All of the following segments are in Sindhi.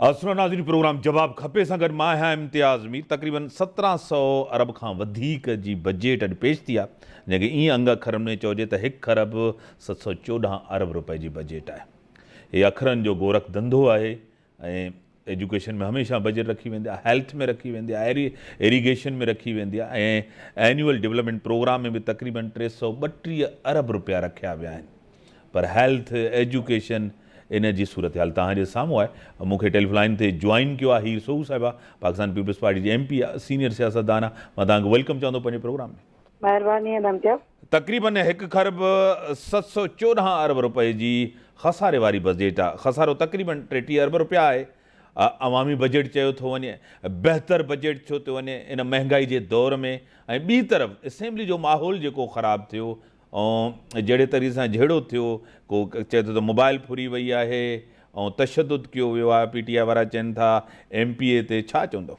سنو ناظرين پروگرام جواب کپي سان گڏ مان آهيان امتياز مير تقريبن 1700 ارب کان وڌيڪ جي بجيٽ اڄ پيش ٿي آهي جنهن کي ائين انگ اکرن ۾ چئجي ته هڪ کرب 714 ارب روپئي جي بجيٽ آهي هي اکرن جو گورک ڌنڌو آهي ۽ ايجوڪيشن ۾ هميشه بجيٽ رکي ويندي آهي هيلٿ ۾ رکي ويندي آهي ايريگيشن ۾ رکي ويندي آهي ۽ اينيول ڊولپمينٽ پروگرام ۾ به تقريبن 332 ارب روپيا رکيا ويا آهن پر هيلٿ، ايجوڪيشن ان جي صورتحال توهان جي سامهون آهي. مون کي ٽيليفون لائين تي جوائن ڪيو آهي هير سوهو صاحبه پاڪستان پيپلز پارٽي جي ايم پي آهي سينيئر سياستدان آهي مان توهان کي welcome چوندو پنهنجي پروگرام ۾. مهرباني ادا امتياز. تقريبن هڪ کرب 714 ارب روپئي جي خساري واري بجيٽ آهي خسارو تقريبن 33 ارب روپيا آهي عوامي بجيٽ چيو ٿو وڃي بهتر بجيٽ ٿيو ٿو وڃي ان مهنگائي جي دور ۾ ۽ ٻي طرف اسيمبلي جو ماحول جيڪو خراب ٿيو ۽ جهڙي طريقي سان جهيڙو ٿيو، ڪو چئي ٿو ته موبائل ڦري وئي آهي ۽ تشدد ڪيو ويو آهي، پي ٽي آء وارا چين ٿا ايم پي اي تي، ڇا چوندؤ؟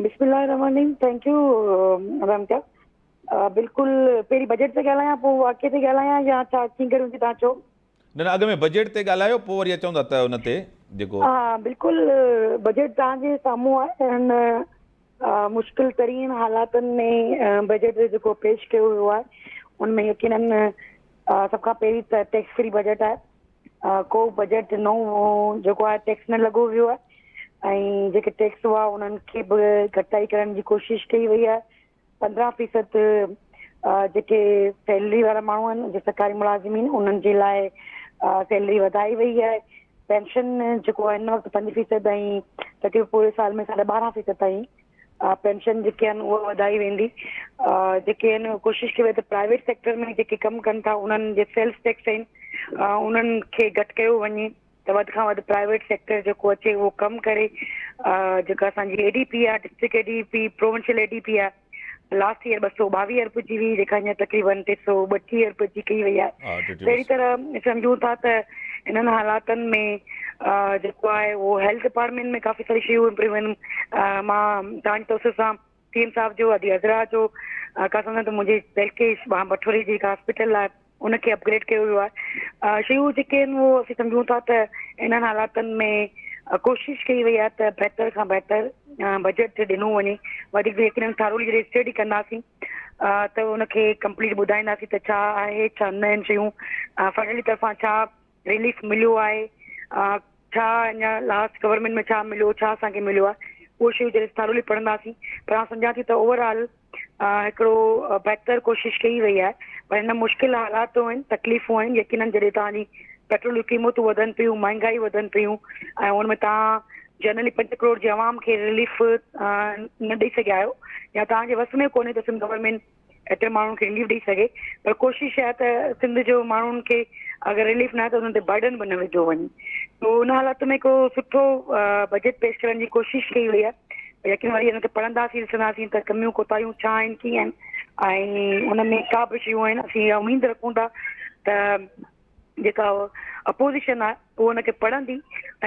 بسم الله الرحمٰن الرحيم thank you رحمتيا بلڪل پهرين بجيٽ تي ڳالهايان پوء واقعي تي ڳالهايان يا ڇا ڪيئن ڪريون جي تهان چئو. نه نه اڳ ۾ بجيٽ تي ڳالهايو پوء وري اچون ٿا ته ان تي جيڪو. ها بلڪل بجيٽ توهان جي سامهون آهي هن مشڪل ترين حالاتن ۾ بجيٽ جيڪو پيش ڪيو ويو آهي ان ۾ يقينن سڀ کان پهرين ته ٽيڪس فري بجيٽ آهي ڪو بجيٽ نئون جيڪو آهي ٽيڪس نه لڳو ويو آهي ۽ جيڪي ٽيڪس هئا انهن کي به گهٽتائي ڪرڻ جي ڪوشش ڪئي وئي آهي 15 فيصد جيڪي سيلري وارا ماڻهو آهن جي سرڪاري ملازمين انهن جي لاء سيلري وڌائي وئي آهي پينشن جيڪو آهي هن وقت 5 فيصد ۽ تقريبن پوري سال ۾ ساڍا ٻارهن فيصد تائين پينشن جيڪي آهن اها وڌائي ويندي جيڪي آهن ڪوشش ڪئي وئي ته پرائيويٽ سيڪٽر ۾ جيڪي ڪم ڪن ٿا انهن جي سيلز ٽيڪس آهن انهن کي گهٽ ڪيو وڃي ته وڌ کان وڌ پرائيويٽ سيڪٽر جيڪو اچي اهو ڪم ڪري جيڪا اسان جي اي ڊي پي آهي district A D P provincial A D P آهي لاسٽ ايئر 222 ارب جي هئي جيڪا هينئر تقريبن 332 ارب جي ڪئي وئي آهي اهڙي طرح سمجهون ٿا ته انهن حالاتن ۾ جيڪو آهي اهو هيلٿ ڊپارٽمينٽ ۾ ڪافي ساري شيون امپروومينٽ مان توهان جي توسط سان سي ايم صاحب جو ادي عذرا جو ڪا سمجهان ته منهنجي تعلقي بٺوري جي هڪ هاسپيٽل آهي ان کي اپگريڊ ڪيو ويو آهي شيون جيڪي آهن اهو اسين سمجهون ٿا ته انهن حالاتن ۾ ڪوشش ڪئي وئي آهي ته بهتر کان بهتر بجيٽ ڏنو وڃي وڌيڪ يقينن ٿارولي جڏهن اسٽڊي ڪنداسين ته ان کي ڪمپليٽ ٻڌائينداسين ته ڇا آهي ڇا نه آهن شيون فيڊرلي طرفان ڇا رليف مليو آهي ڇا اڃا لاسٽ گورنمينٽ ۾ ڇا مليو ڇا اسان کي مليو آهي اهو شيون جڏهن ٿارولي پڙهنداسين پر آئون سمجهان ٿي ته اوور آل هڪڙو بهتر ڪوشش ڪئي وئي آهي پر هن مشڪل حالاتون آهن تڪليفون آهن يقينن جڏهن توهان جي پيٽرول جون قيمتون وڌن پيون مهانگائي وڌن پيون ۽ ان ۾ توهان جنرلي 5 ڪروڙ جي عوام کي رليف نه ڏئي سگهيا آهيو يا توهان جي وس ۾ ڪونهي ته سنڌ گورنمينٽ ايتري ماڻهن کي رليف ڏئي سگهي پر ڪوشش آهي ته سنڌ جو ماڻهن کي اگر رليف نه آهي ته انهن تي برڊن به نه وڌو وڃي تو ان حالت ۾ هڪڙو سٺو بجيٽ پيش ڪرڻ جي ڪوشش ڪئي وئي آهي يقين وري ان کي پڙهنداسين ڏسنداسين ته ڪميون ڪوتاهيون ڇا آهن ڪيئن آهن ۽ ان ۾ ڪا به شيون آهن اسين اها اميد رکون ٿا ته جيڪا اپوزيشن آهي اهو ان کي پڙهندي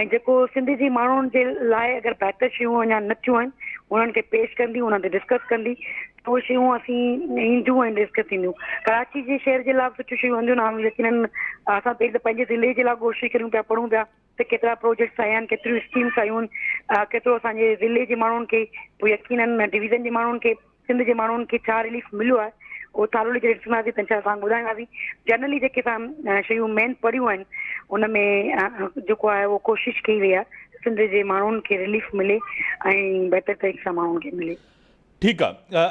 ۽ جيڪو سنڌ جي ماڻهن جي لاء اگر بهتر شيون اڃا نه ٿيون آهن انهن کي پيش ڪندي انهن تي ڊسڪس ڪندي ته اهي شيون اسين اينديون ۽ ڊسڪس ٿينديون ڪراچي جي شهر جي لاء به سٺيون شيون اينديون آهن يقينن اسان پهرين ته پنهنجي ضلعي جي لاء ڪوشش ڪريون پيا پڙهون پيا ته ڪيترا پروجيڪٽس آيا آهن ڪيتريون اسڪيمس آيون آهن ڪيترو اسان جي ضلعي جي ماڻهن کي پوء يقينن ڊويزن جي ماڻهن کي سنڌ جي ماڻهن کي ڇا رليف مليو آهي اهو ٿارولي جڏهن ڏسنداسين ته انشاء الله توهان کي ٻڌائينداسين جنرلي جيڪي اسان شيون مين پڙهيون آهن ان ۾ جيڪو آهي اهو ڪوشش ڪئي وئي آهي سنڌ جي ماڻهن کي رليف ملي ۽ بهتر طريقي سان ماڻهن کي ملي. ٺيڪ آ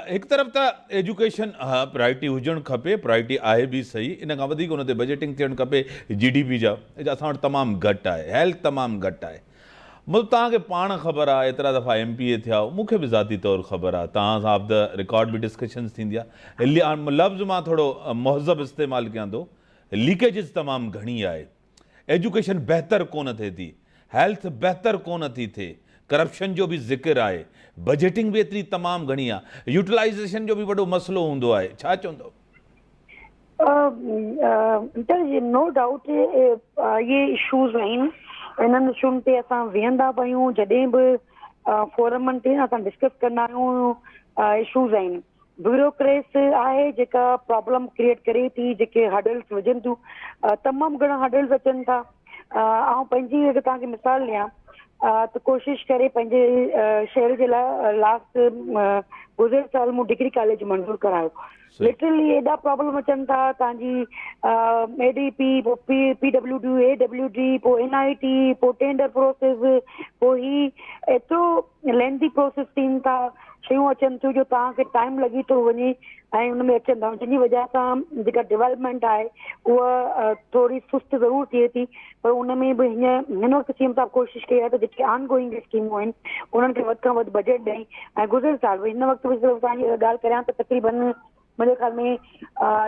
هڪ طرف ته ايجوڪيشن پرائرٽي هجڻ کپي پرائرٽي آهي به صحيح ان کان وڌيڪ ان تي بجيٽنگ ٿيڻ کپي جي ڊي پي جا اسان وٽ تمام گهٽ آهي هيلٿ تمام گهٽ آهي مطلب توهان کي پاڻ خبر آ ايترا دفعا ايم پي اي ٿيا آهيو مون کي به ذاتي طور خبر آ توهان سان آف the record به ڊسڪشنز ٿيندي آ لفظ مان ٿورو مهذب استعمال ڪيان ٿو ليڪيجز تمام گهڻي آهي ايجوڪيشن بهتر ڪونه ٿئي ٿي هيلٿ بهتر ڪونه ٿي ٿئي ڪرپشن جو به ذڪر آهي بجيٽنگ به ايتري تمام گهڻي آ يوٽيلائيزيشن جو به وڏو مسئلو هوندو آهي ڇا چوندو؟ انٽر جي نو ڊائوٽ اهي اشوز آهن انهن اشون تي اسان ويهندا به آهيون جڏهن به فورمن تي اسان ڊسڪس ڪندا آهيون اشوز آهن بيوروڪريس آهي جيڪا پرابلم ڪريئيٽ ڪري ٿي جيڪي هرڊلس وجهن ٿيون تمام گهڻا هرڊلس اچن ٿا. آئون پنهنجي اگر توهان کي مثال ڏيان ته ڪوشش ڪري پنهنجي شهر جي لاء لاسٽ گذريل سال مون ڊگري ڪاليج منظور ڪرايو. لٽرلي ايڏا پرابلم اچن ٿا توهان جي اي ڊي پي پوء P P W D A W D پوء اين I ٽي پوء ٽينڊر پروسيس پوء هي ايترو لينٿي پروسيس ٿين ٿا شيون اچن ٿيون جو توهان کي ٽائيم لڳي ٿو وڃي ۽ ان ۾ اچن ٿا جنهن جي وجه سان جيڪا ڊولپمينٽ آهي اها ٿوري سست ضرور ٿئي ٿي پر ان ۾ به هن هن وقت سي ايم صاحب ڪوشش ڪئي آهي ته جيڪي آن گوئنگ اسڪيمون آهن انهن کي وڌ کان وڌ بجيٽ ڏئي ۽ گذريل سال به هن وقت به صرف توهان جي ڳالهه ڪريان ته تقريبن منهنجي خيال ۾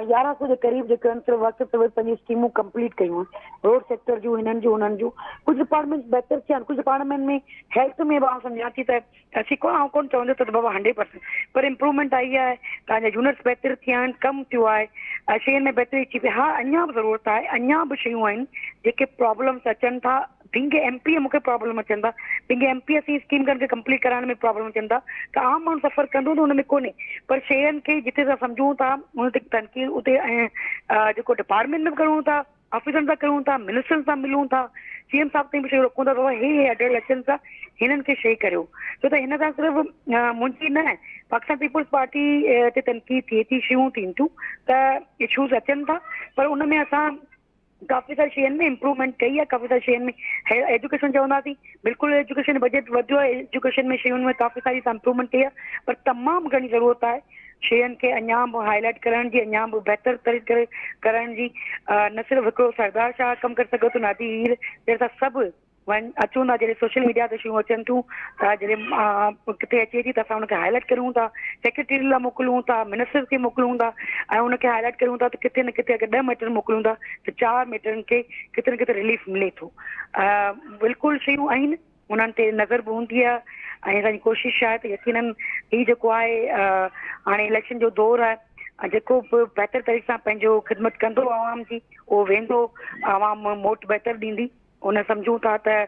1100 جي قريب جيڪي آهن صرف وقت سوير پنهنجي اسڪيمون ڪمپليٽ ڪيون آهن روڊ سيڪٽر جون هنن جون هنن جون ڪجهه ڊپارٽمينٽس بهتر ٿيا آهن ڪجهه ڊپارٽمينٽ ۾ هيلٿ ۾ به آئون سمجهان ٿي ته اسين ڪونه آئون ڪونه چوندس ته بابا 100% پر امپروومينٽ آئي آهي توهان جا يونٽس بهتر ٿيا آهن ڪم ٿيو آهي ۽ شين ۾ بهتري اچي پئي ها اڃا به ضرورت آهي اڃا به شيون آهن جيڪي پرابلمس اچن ٿا بينگ اي ايم پي اي مون کي پرابلم اچن ٿا بينگ اي ايم پي اسين اسڪيم کي ڪمپليٽ ڪرائڻ ۾ پرابلم اچن ٿا ته عام ماڻهو سفر ڪندو ته ان ۾ ڪونهي پر شين کي جتي اسان سمجهون ٿا ان تي تنقيد اتي ۽ جيڪو ڊپارٽمينٽ ۾ به ڪرون ٿا آفيسرن سان ڪرون ٿا منسٽرن سان ملون ٿا سي ايم صاحب تائين به شيون رکون ٿا بابا هي هي اڊل اچن ٿا هنن کي شي ڪريو ڇو ته هن سان صرف منهنجي نه پاڪستان پيپلز پارٽي تي تنقيد ٿئي ٿي شيون ٿين ٿيون ته اشوز اچن ٿا پر ان ۾ اسان ڪافي ساري شين ۾ امپروومينٽ ڪئي آهي ڪافي ساري شين ۾ ايجوڪيشن چونداسين بلڪل ايجوڪيشن بجيٽ وڌيو آهي ايجوڪيشن ۾ شين ۾ ڪافي ساري امپروومينٽ ڪئي آهي پر تمام گهڻي ضرورت آهي شين کي اڃا به هائي لائيٽ ڪرڻ جي اڃا به بهتر طريقي ڪرڻ جي نه صرف هڪڙو سردار شاهه ڪم ڪري سگهي ٿو نادي هير جهڙا سڀ وڃ اچون ٿا جڏهن سوشل ميڊيا تي شيون اچن ٿيون ته جڏهن ڪٿي اچي ٿي ته اسان ان کي هائي لائيٽ ڪريون ٿا سيڪريٽري لاء موڪليون ٿا منسٽر کي موڪليون ٿا ۽ ان کي هائي لائيٽ ڪريون ٿا ته ڪٿي نه ڪٿي اگر 10 ميٽر موڪليون ٿا ته 4 ميٽرن کي ڪٿي نه ڪٿي رليف ملي ٿو بلڪل شيون آهن انهن تي نظر به هوندي آهي ۽ اسان جي ڪوشش آهي ته يقينن هي جيڪو آهي هاڻي اليڪشن جو دور آهي جيڪو به بهتر طريقي سان پنهنجو خدمت ڪندو عوام جي اهو ويندو عوام موٽ بهتر ڏيندي ان سمجهون ٿا ته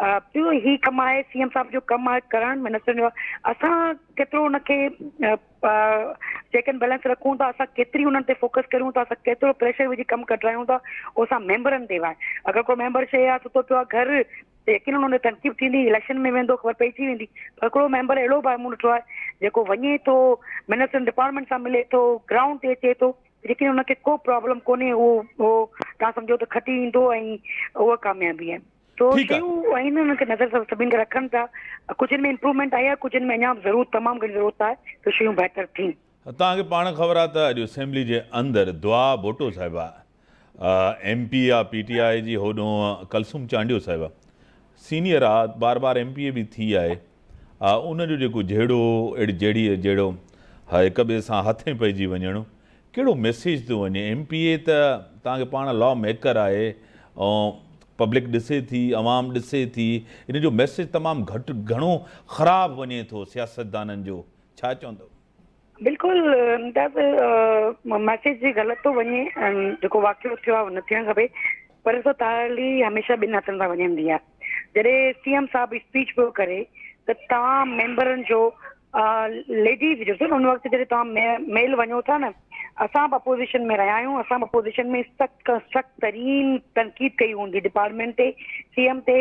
اهو هي ڪم آهي سي ايم صاحب جو ڪم آهي ڪرڻ منسٽرن جو اسان ڪيترو ان کي چيڪ اينڊ بيلنس رکون ٿا اسان ڪيتري انهن تي فوڪس ڪريون ٿا اسان ڪيترو پريشر وجهي ڪم ڪڍرايون ٿا اهو اسان ميمبرن تي آهي اگر ڪو ميمبر شيء آهي ستو پيو آهي گهر ته يقينن ان تي تنقيد ٿيندي اليڪشن ۾ ويندو خبر پئجي ويندي پر هڪڙو ميمبر اهڙو به آهي مون ڏٺو آهي جيڪو وڃي ٿو منسٽرن ڊپارٽمينٽ سان ملي ٿو گرائونڊ تي اچي ٿو ليڪن ان کي ڪو پرابلم ڪونهي اهو اهو توهان سمجهو ته کٽي ايندو ۽ اها ڪاميابي آهي تو ٺيڪ آ. شيون آهن انهن کي نظر سان سڀني کي رکن ٿا ڪجهن ۾ امپروومينٽ آئي آهي ڪجهن ۾ اڃا به ضرور تمام گهڻي ضرورت آهي ته شيون بهتر ٿين. توهان کي پاڻ خبر آ ته اڄ اسيمبلي جي اندر دعا ڀٽو صاحبه ايم پي آ پي ٽي آء جي هوڏهون ڪلثوم چانڊيو صاحبه سينيئر آ بار بار ايم پي اي به ٿي آهي ان جو جيڪو جهيڙو اهڙي جهڙي جهڙو هڪ ٻئي سان هٿين پئجي وڃڻ ڪهڙو ميسيج ٿو وڃي ايم پي اي ته توهان کي پاڻ لا ميڪر آهي ۽ پبلڪ ڏسي ٿي عوام ڏسي ٿي ان جو ميسيج تمام گهٽ گهڻو خراب وڃي ٿو سياستدانن جو ڇا چوندو. بلڪل ممتاز ميسيج غلط ٿو وڃي جيڪو واقعو ٿيو آهي نه ٿيڻ کپي پر ڏسو تالي هميشه ٻن هٿن سان وڃندي آهي جڏهن سي ايم صاحب اسپيچ پيو ڪري ته توهان ميمبرن جو ليڊيز جو ان وقت جڏهن توهان ميل وڃو ٿا نه اسان به اپوزيشن ۾ رهيا آهيون اسان به اپوزيشن ۾ سخت کان سخت ترين تنقيد ڪئي هوندي ڊپارٽمينٽ تي سي ايم تي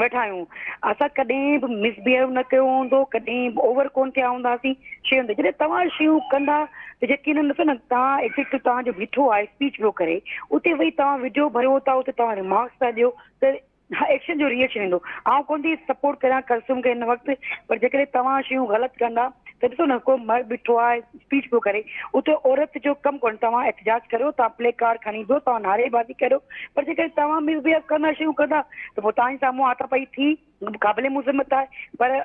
ويٺا آهيون. اسان ڪڏهن به مس بيهيو نه ڪيو هوندو، ڪڏهن به اوور ڪونه ٿيا هونداسين شين تي. جڏهن توهان شيون ڪندا ته يقينن ڏسو نه توهان ايگزيڪٽو توهان جو بيٺو آهي اسپيچ پيو ڪري اتي ويهي توهان وڊيو ڀريو ٿا اتي توهان ريمارڪس ٿا ڏيو ته ايڪشن جو ري ايڪشن ايندو. آئون ڪونه ٿي سپورٽ ڪريان ڪلثوم کي هن وقت پر جيڪڏهن توهان شيون غلط ڪندا ته ڏسو نه ڪو مرد بيٺو آهي اسپيچ پيو ڪري اتي عورت جو ڪم ڪونهي توهان احتجاج ڪريو توهان پلي ڪارڊ کڻي بيهو توهان نعري بازي ڪريو پر جيڪڏهن توهان مس بيهيو ڪندا شيون ڪندا ته پوء توهان جي سامهون هاٿا پئي ٿي قابل مذمت آهي پر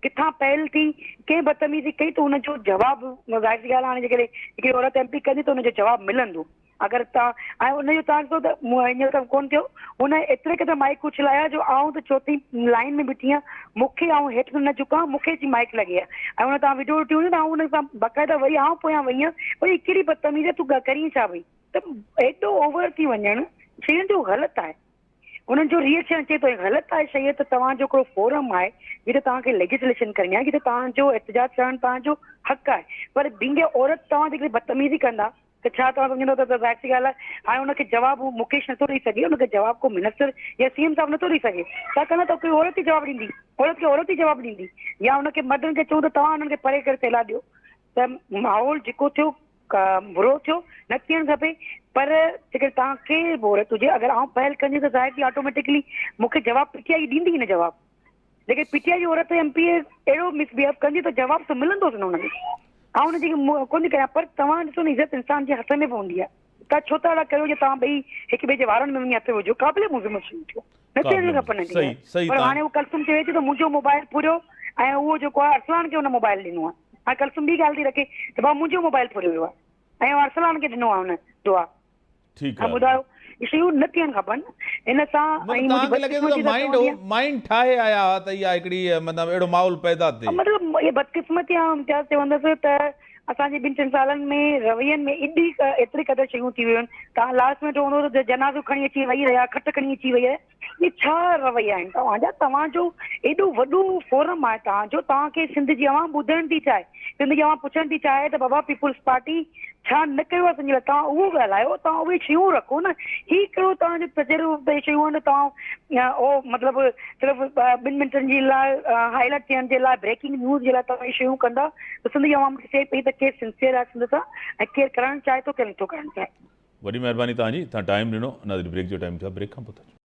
ڪٿان پهل ٿي ڪنهن بدتميزي ڪئي ته ان جو جواب ظاهر سي ڳالهه هاڻي جيڪڏهن هڪڙي عورت ايم پي ڪندي ته ان جو جواب ملندو اگر توهان ۽ ان جو توهان ڏسو ته مون ائين ته ڪونه ٿيو هن ايتري قدر مائيڪ اڇلايا جو آئون ته چوٿين لائين ۾ بيٺي آهيان مون کي آئون هيٺ نه جهڪان مون کي اچي مائيڪ لڳي آهي ۽ ان توهان وڊيو ڏٺي هوندي ته آئون ان سان باقاعده وري آئون پويان وئي آهيان ڀئي ڪهڙي بدتميزي آهي تون ڪرين ڇا پئي ته ايڏو اوور ٿي وڃڻ شين جو غلط آهي انهن جو ري ايڪشن اچي ٿو ۽ غلط آهي شيء ته توهان جو هڪڙو فورم آهي جتي توهان کي ليجسليشن ڪرڻي آهي جتي توهان جو احتجاج ڪرڻ توهان جو حق آهي پر بينگ اي عورت توهان جيڪڏهن بدتميزي ڪندا ته ڇا توهان سمجهندو ته ظاهر سي ڳالهه آهي هاڻي ان کي جواب هو مڪيش نٿو ڏئي سگهي ان کي جواب ڪو منسٽر يا سي ايم صاحب نٿو ڏئي سگهي ڇاڪاڻ ته ڪوئي عورت ئي جواب ڏيندي عورت کي عورت ئي جواب ڏيندي يا ان کي مردن کي چئون ته توهان انهن کي پري ڪري ٿيلها ڏيو ته ماحول جيڪو ٿيو برو ٿيو نه ٿيڻ کپي پر جيڪڏهن توهان کي به عورت هجي اگر آئون پهل ڪنديس ته ظاهر ٿي آٽوميٽڪلي مون کي جواب پي ٽي آء ڏيندي نه جواب جيڪڏهن پي ٽي آء جي عورت ايم پي اي اهڙو مس بيهيو ڪندي ته جواب ته ملندوس نه ان کي. آئون ان جي ڪونه ٿي ڪريان پر توهان ڏسو نه عزت انسان جي هٿ ۾ به هوندي آهي. توهان ڇو ٿا اهڙا ڪريو جو توهان ٻئي هڪ ٻئي جي وارن ۾ وڃي هٿ وجهو قابل مذمت شيون ٿيون نه ٿيڻ کپن اهڙيون پر هاڻي هو ڪلثوم چوي ٿي ته منهنجو موبائل ڦريو ۽ اهو جيڪو آهي ارسلان کي ان موبائل ڏنو آهي هاڻي ڪلثوم ٻي ڳالهه ٿي رکي ته بابا منهنجو موبائل ڦريو ويو آهي ۽ ارسلان کي ڏنو آهي هن دعا ٺيڪ آ ٻڌايو شيون نه ٿيڻ کپن ان سان ۽ مطلب توهان کي لڳي ٿو ته مائنڊ مائنڊ ٺاهي آيا هئا ته اها هڪڙي مطلب اهڙو ماحول پيدا ٿئي. مطلب اها بدقسمتي آ امتياز چوندس ته اسان جي ٻن ٽن سالن ۾ روين ۾ ايڏي ايتري قدر شيون ٿي ويون آهن توهان لاس ۾ ويٺو هوندو ته جنازو کڻي اچي ويهي رهيا کٽ کڻي اچي وئي اهي ڇا رويا آهن توهان جا توهان جو ايڏو وڏو فورم آهي توهان جو توهان کي سنڌ جي عوام ٻڌڻ ٿي چاهي سنڌ جي عوام پڇڻ ٿي چاهي ته بابا پيپلز پارٽي ڇا نه ڪيو آهي سنڌ جي لاء توهان اهو ڳالهايو توهان اهي شيون رکو نه هي ڪهڙو توهان جو تجربو ته شيون آهن توهان او مطلب صرف ٻن منٽن جي لاء هائي لائٽ ٿيڻ جي لاء بريڪنگ نيوز جي لاء توهان اهي شيون ڪندا ته سنڌ جي عوام کي چئي پئي ته ڪير سنسيئر آهي سنڌ سان ۽ ڪير ڪرڻ چاهي ٿو ڪير نٿو ڪرڻ چاهي. وڏي مهرباني توهان جي توهان ٽائيم ڏنو ناظرين بريڪ جو ٽائيم ٿيو آهي بريڪ کان پوء ٿا اچون.